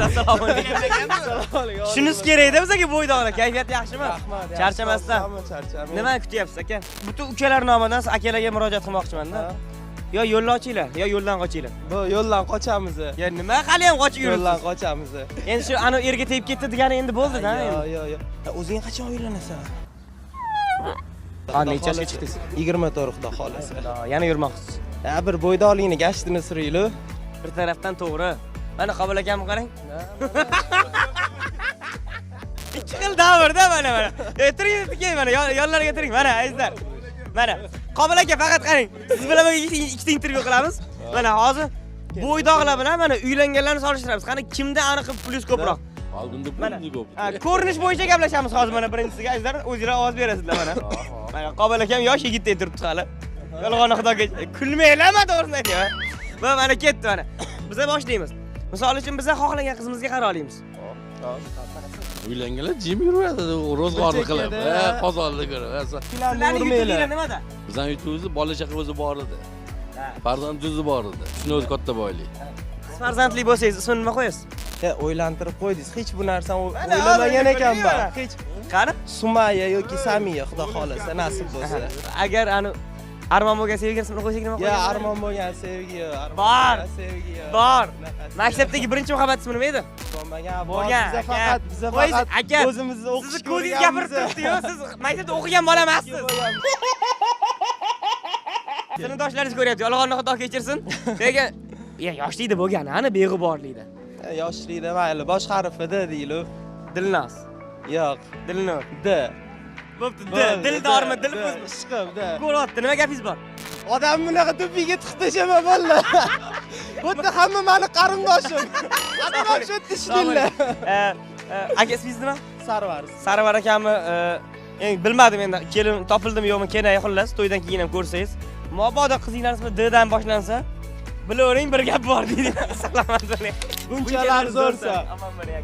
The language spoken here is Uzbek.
Assalomu alaykum. Shunisi kerak-da bizga bo'ydoqlar. Kayfiyat yaxshimi? Rahmat. Charchamasdan. Charchamay. Nima kutyapsiz aka? Butun ukalar nomidan siz akalarga murojaat qilmoqchiman-da. Yo yo'lni ochinglar, yo yo'ldan qochinglar. Bu yo'ldan qochamiz. Ya nima hali ham qochib Yo'ldan yuribsiz? qochamiz. Endi shu ana erga tegib ketdi degani endi bo'ldi-da Yo, endi. yo, yo. O'zing qachon uylanasan? Ha, necha yoshga chiqdingiz? 24, xudo xolasa. Yana yurmoqchisiz. Ha, bir bo'ydoqligini gashtini suraylik. Bir tarafdan to'g'ri. Mana Qobil akamni qarang. Ikki xil davrda mana mana. Turing, keling mana yonlariga turing mana azizlar. Mana Qobil aka faqat qarang. Siz bilan ikkita intervyu qilamiz. Mana hozir bo'ydoqlar bilan mana uylanganlarni solishtiramiz. Qani kimda aniq plyus ko'proq? Oldinda Mana. pulni ko'p. Ha, ko'rinish bo'yicha gaplashamiz hozir mana birinchisiga azizlar, o'zinglar ovoz berasizlar mana. Mana Qobil akam yosh yigitdek turibdi hali. Yolg'onni xudoga kulmanglar, man to'g'risini aytaman. Va mana ketdi mana. Biza boshlaymiz. Misol uchun biza xohlagan qizimizga qara olamiz. Uylanganlar jim yuraveradi, ro'zg'orni qilib, Chekada. ha, qozonni ko'rib. Ha, Sizlarning yutug'inglar nimada? Bizning yutug'imiz bola chaqa o'zi bor edi. Farzand o'zi bor edi. Shuni o'zi katta boylik. Siz farzandli bo'lsangiz ismini nima qo'yasiz? He, o'ylantirib qo'ydingiz. Hech bu narsani Mana, o'ylamagan hozir ekanman. ko'rdingmi? Hech. Qani? Sumaya yoki Samiya, xudo xolasa, nasib bo'lsa. Agar ani armon bo'lgan sevgi ismini qo'ysak nima Ya qo'yasiz? armon bo'lgan sevgi, armon Bor. bo'lgan sevgi. Bor. Bunaqasi Maktabdagi birinchi muhabbat ismi nima edi? Bo'lmagan, bor. Bo'lgan, Biza aka. faqat, biza Qo'yingiz, faqat aka. o'zimizni o'qish Sizni ko'zingiz gapirib turibdi-yu, siz maktabda o'qigan bola emassiz. Sinfdoshlaringiz ko'ryapti, yolg'onni xudo kechirsin. Lekin ya yoshlikda bo'lgan, ani beg'uborlikda. Yoshlikda mayli, bosh harfi D deylik. Dilnoz, Yo'q, Dilnur. D. Bo'pti, D, Bo'ldi, dildormi, D, Dilfuz. D, Ishqim, D. Ko'ryapti, nima gapingiz bor? Odam bunaqa tupiga tiqib tashlama bo'ldi. Bu yerda hamma mani qarindoshim. Odam shu yerda ishlaydilar. Aka ismingiz nima? Sarvar. Sarvar akamni endi bilmadim endi kelin topildimi yo'qmi kenay xullas to'ydan keyin ham ko'rsangiz. Mabodo qizinglar ismi D dan boshlansa, bilavering bir gap bor deydi. Salomat bo'ling. Bunchalar zo'rsan. Omon bo'ling.